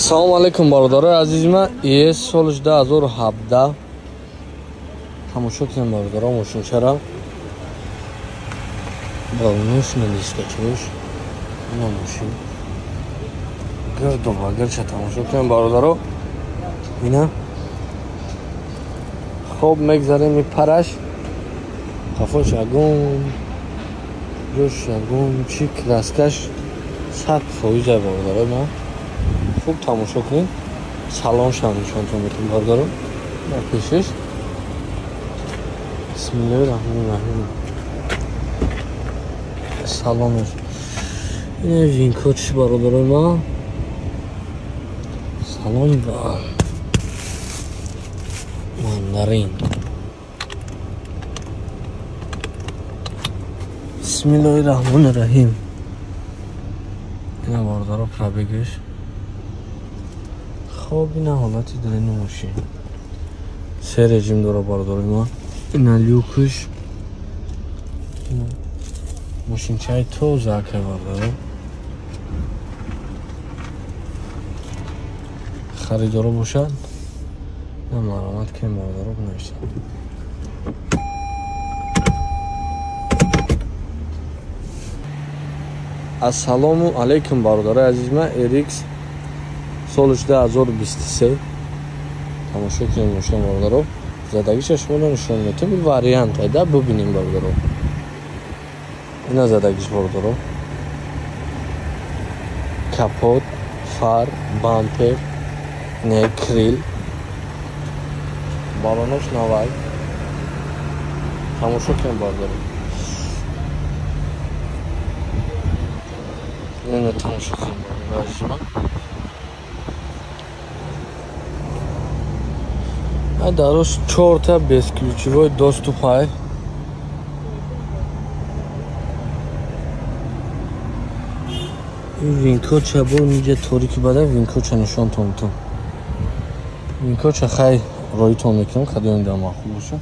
Салом алейкум бародарои азизи ман. ИС соли 2017 тамошо кунем бародаро мошинчара. Балонаш дискачош. Ина мошин. Гирду багирча тамошо кунем бародаро. Ина. Хоб мегзарем и параш. Қафош ягон ҷош ягон чи краскаш 100% бародаро ман. Хуб тамошо кунед. Салоншам нишонтон метавон бародаро. Дар пешаш. Бисмиллоҳи раҳмони раҳим. Салонаш. Ин винкодш бародарои ман. Салон ва мандарин. Бисмиллоҳи раҳмони раҳим. Ина бародаро пробегаш. Хоб ина ҳолати дарини мошин. Се режим дора бародарои ман. Ина люкш. Мошинчаи тоза ака бародаро. Харидоро бошад. Ина маромат кунем бародаро бинависад. Ассалому алейкум бародарои азизи ман. RX соли 2023 тамошо кунем мошин бародаро. Задагиша шумо нишон медиҳем. Ин вариант айда бубинем бародаро. Ина задагиш бародаро. Капот, фар, бампер, не крил. Балонош навай. Тамошо кунем бародаро. Ина тамошо кунем бародаро азизи ман. Дарош 4та бесключевой доступ ай. Ин винкоча бо ниҷа торики бада винкоча нишонтон метавон. Винкоча хай роитон мекунам, кадоми дар маъқул боша.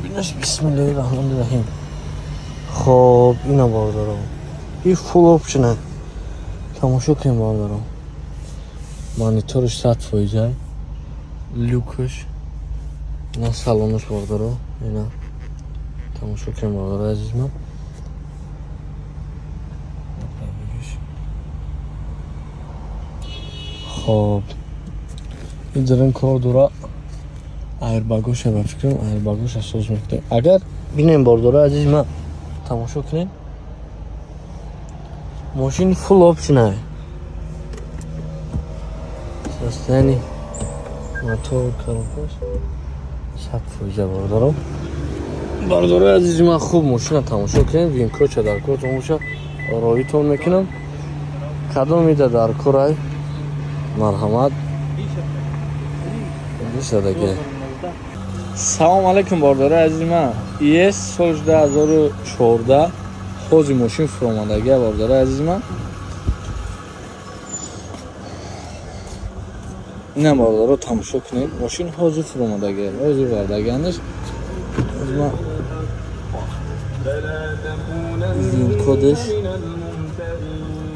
Бинаш бисмиллоҳи раҳмони раҳим. Хоб ина бародаро. Ин full option. Тамошо кунем бародаро. Мониторш 100% ай. Люкш. Ина салонаш бародаро. Ина тамошо кунем бародаро азизи ман. Хоб ин дарин кор дора. Айрбагоша ба фикрам айрбагоша соз мекунем. Агар бинем бародаро азизи ман тамошо кунем. Мошин full option ай. Состояние мотор коробкаш 100% бародаро. Бародарои азизи ман хуб мошина тамошо кунем. Винкоча дар кортон боша роитон мекунам. Кадом ида дар кор ай марҳамат. Бисадаге. Салом алейкум бародарои азизи ман. ИС соли 2014 ҳози мошин фуромадагия бародарои азизи ман. Ина бародаро тамошо кунед. Мошин ҳозир фуромадагия, ҳозир вардаганаш. Ман винкодаш.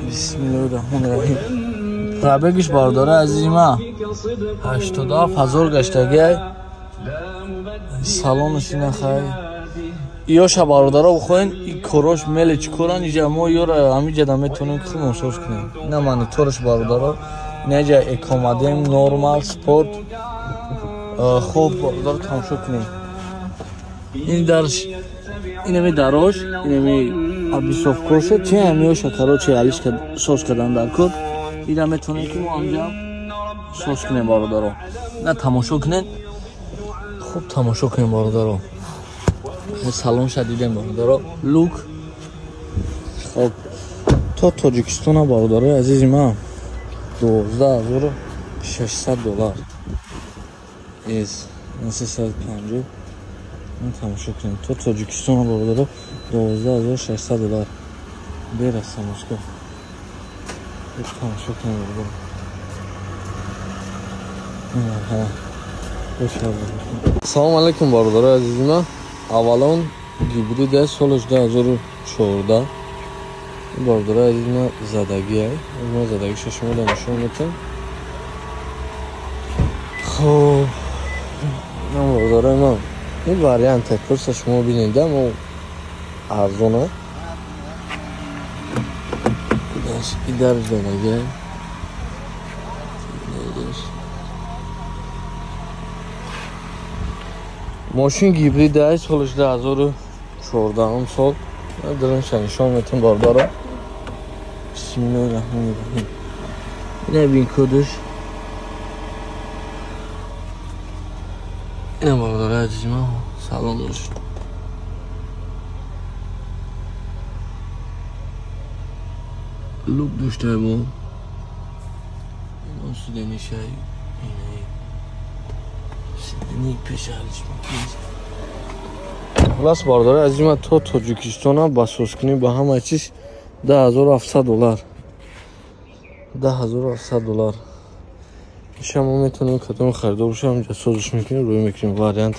Бисмиллоҳи раҳмони раҳим. Пробегиш бародарои азизи ман 87,000 гаштагиай. Салонаш ина хай. Иёша бародаро бихоҳен, ин корош меле чӣ коран, иҷа мо ёра ҳамиҷада метавонем ки худмон соз кунем. Ина монитораш бародаро. Инаҷа экомадем, нормал, спорт. Хуб бародаро тамошо кунем. Ин дарш, инами дарош, инами абисовкоша, чи ҳамиёша короче алиш соз кардан дар кор. Ира метавонем ки мо ҳамҷа соз кунем бародаро. На тамошо кунед. Хуб тамошо кунем бародаро. Салонша дидем бародаро. Люк. Хоб то Тоҷикистона бародарои азизи ман 12,600 доллар. Эс 350. Ман тамошо кунем. То Тоҷикистона бародаро 12,600 доллар. Берас тамошо. Тамошо кунем бародаро. Салом алейкум бародарои азизи ман. Авалон гибрид соли 2014. Бародарои азизи ман задагиай. Ман задагиша шумо нишон медиҳам. Хоб, бародарои ман, ин варианте просто шумо бинед, мо арзона. Идар задага. Мошин гибрид аст, солаш 2014 сол. Дарунша нишон метон бародаро. Бисмиллоҳир раҳмонир раҳим. Ина бин кодаш. Ина бародарои азизи ман, салом бошед. Лук доштаемо. Ино сиденишай. Инаи. Сидени пешалиш мекунед. Хулас бародарои азизи ман, то Тоҷикистона ба созкунӣ ба ҳама чиз $10700. $10700. Иша мо метавонем кадом харидор бошем, инҷа созиш мекунем, рӯй мекунем вариант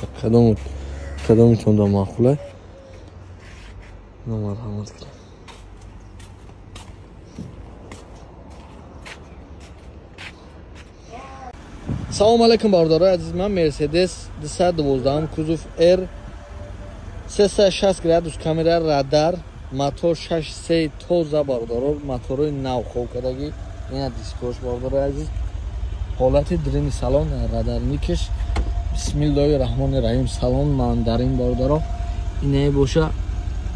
кадомитон да маъқулай. Марҳамат кунем. Салом алейкум бародарои азиз, ман Mercedes 212 кузов R 360 градус камера радар, мотор 6.3 тоза бародаро, моторҳои нав хоб кардагӣ, ина дискош бародарои азиз, ҳолати дрини салон, радарникаш. Бисмиллоҳи раҳмони раҳим. Салон мандарин бародаро, инае боша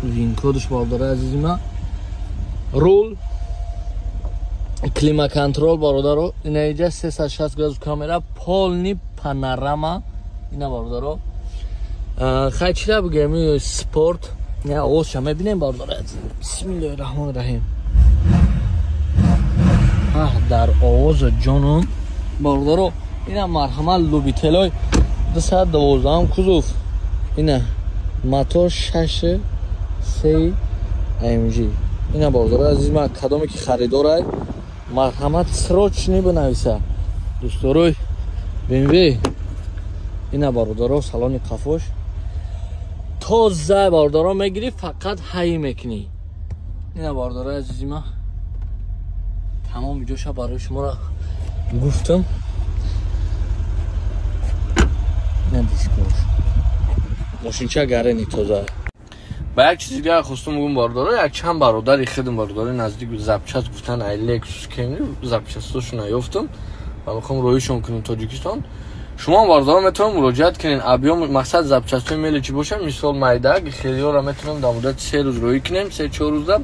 винкодаш бародарои азизи ман, рул, климаконтрол бародаро, инаиҷа 360 градус камера, полни панорама, ина бародаро. Хай чира бигӯем, спорт, ина овозша мебинем бародаро. Бисмиллоҳи раҳмони раҳим. Дар овоза ҷонум бародаро, ина марҳамат Любителой 212 кузов, ина мотор 6.3 AMG. Ина бародаро азиз ман, кадоме ки харидорай марҳамат срочни бинависа. Дӯстдорои BMW, ина бародаро салони қафош тоза бародаро, мегирӣ фақат ҳай мекунӣ. Ина бародарои азизи ман, тамоми ҷоша барои шуморо гуфтам. Ина дискош мошинча гарени тоза. Ба як чизи дигар хостум гум бародаро, як чанд бародари худам бародари наздик запчаст гуфтан, ай Lexus Camry запчастошро наёфтам ва мехоҳам роҳишон кунем Тоҷикистон. Шумо бародаро метавонед муроҷиат кунед, объём мақсад запчастҳои мели чӣ бошад, мисол майдаг хелиёро метавонем дар муддати 3 рӯз роҳӣ кунем, 3-4 рӯза.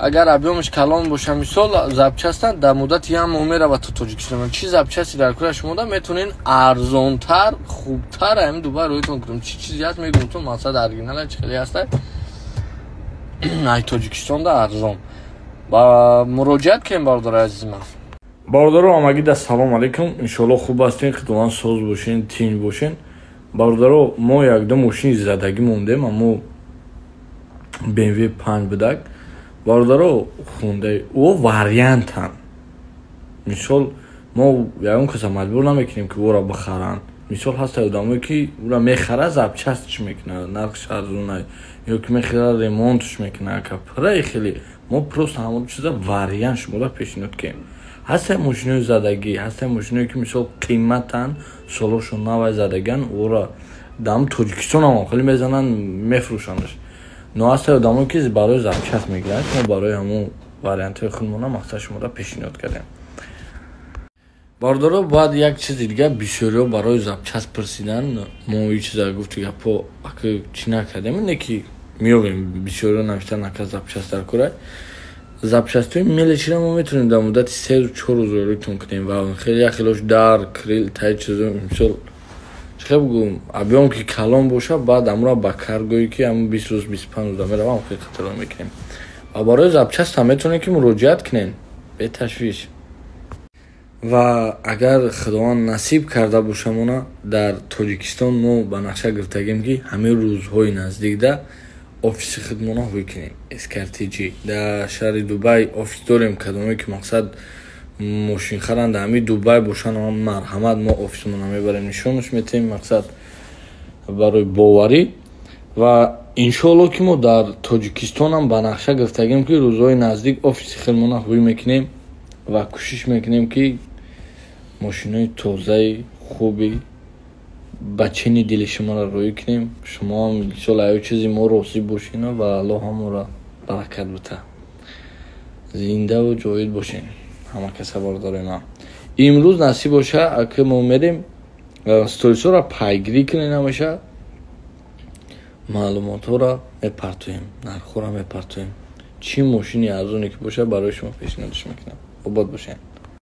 Агар объёмаш калон боша, мисол запчастан дар муддати як моҳ меравад то Тоҷикистон. Чӣ запчасти дар кора шумо да метавонед арзонтар, хубтар ҳамин Дубай роҳитон кунем. Чӣ чизе ҳаст мегӯм ту, мақсад оригинала чӣ хеле ҳаст, ай Тоҷикистон да арзон. Ба муроҷиат кунем бародарои азизи ман. Бародаро ҳамагӣ да салом алейкум. Иншоалло хуб ҳастин, худованд соз бошен, тинҷ бошен. Бародаро, мо якду мошини задагӣ мондем, аммо BMW 5 будак. Бародаро, хундаи о вариантан. Мисол мо ягон каса маҷбур намекунем ки ӯро бихаранд. Мисол ҳаста одамое ки ӯро мехара, запчастш мекунад, нархш арзонай, ё ки мехара ремонтш мекунад, капраи хеле. Мо просто ҳамон чиза вариант шуморо пешниҳод кунем. Ҳастаи мошинои задагӣ, ҳастаи мошиное ки мисол қиматан, солошон навай задаган, ӯро дар Тоҷикистон ҳам хеле мезананд, мефурӯшандаш. Но ҳастаи одамое ки барои запчаст мегиранд, мо барои ҳамон вариантҳои худмона мақсад шуморо пешниҳод кардем. Бародаро, баъд як чизи дигар бисёриҳо барои запчаст пурсидан, мо ин чиза гуфти гапо ака чӣ накардем, не ки меёвем, бисёриҳо навиштан ака запчаст дар кора. Запчастҳои мелечиро мо метавонем дар муддати 3-4 рӯз рӯйтон кунем ва хеле як хелош дар крил тай чизо, мисол чӣ хел бигӯм, объём ки калон боша, баъд амро ба каргое ки ҳамн 20 рӯз 25 рӯза меравам, хеле хатарро мекунем. Ва барои запчаст ҳам метавонем ки муроҷиат кунем беташвиш. Ва агар Худованд насиб карда бошамона, дар Тоҷикистон мо ба нақша гирифтагем ки ҳамин рӯзҳои наздикда офиси худмона ҳуй кунем. SKRTG дар шаҳри Дубай офис дорем, кадомое ки мақсад мошинхаранд дар ҳамин Дубай бошанд, марҳамат мо офисмона мебарем, нишонаш метиҳем, мақсад барои боварӣ. Ва иншоалло ки мо дар Тоҷикистонам ба нақша гирифтагем ки рӯзҳои наздик офиси худмона ҳуй мекунем ва кӯшиш мекунем ки Мошинои тозаи хуби ба чини дили шуморо рӯй кунем. Шумоам мисол аю чизи мо розӣ бошена ва Аллоҳ ҳамонро баракат бита. Зиндаву ҷовид бошен ҳама каса, бародарои ман. Имрӯз насиб боша, ака, мо мерем, сторисҳоро пайгирӣ кунем, ҳамеша маълумотҳоро мепартоем, нархҳоро мепартоем. Чӣ мошини арзоне ки бошад, барои шумо пешниҳодш мекунам. Обод бошем.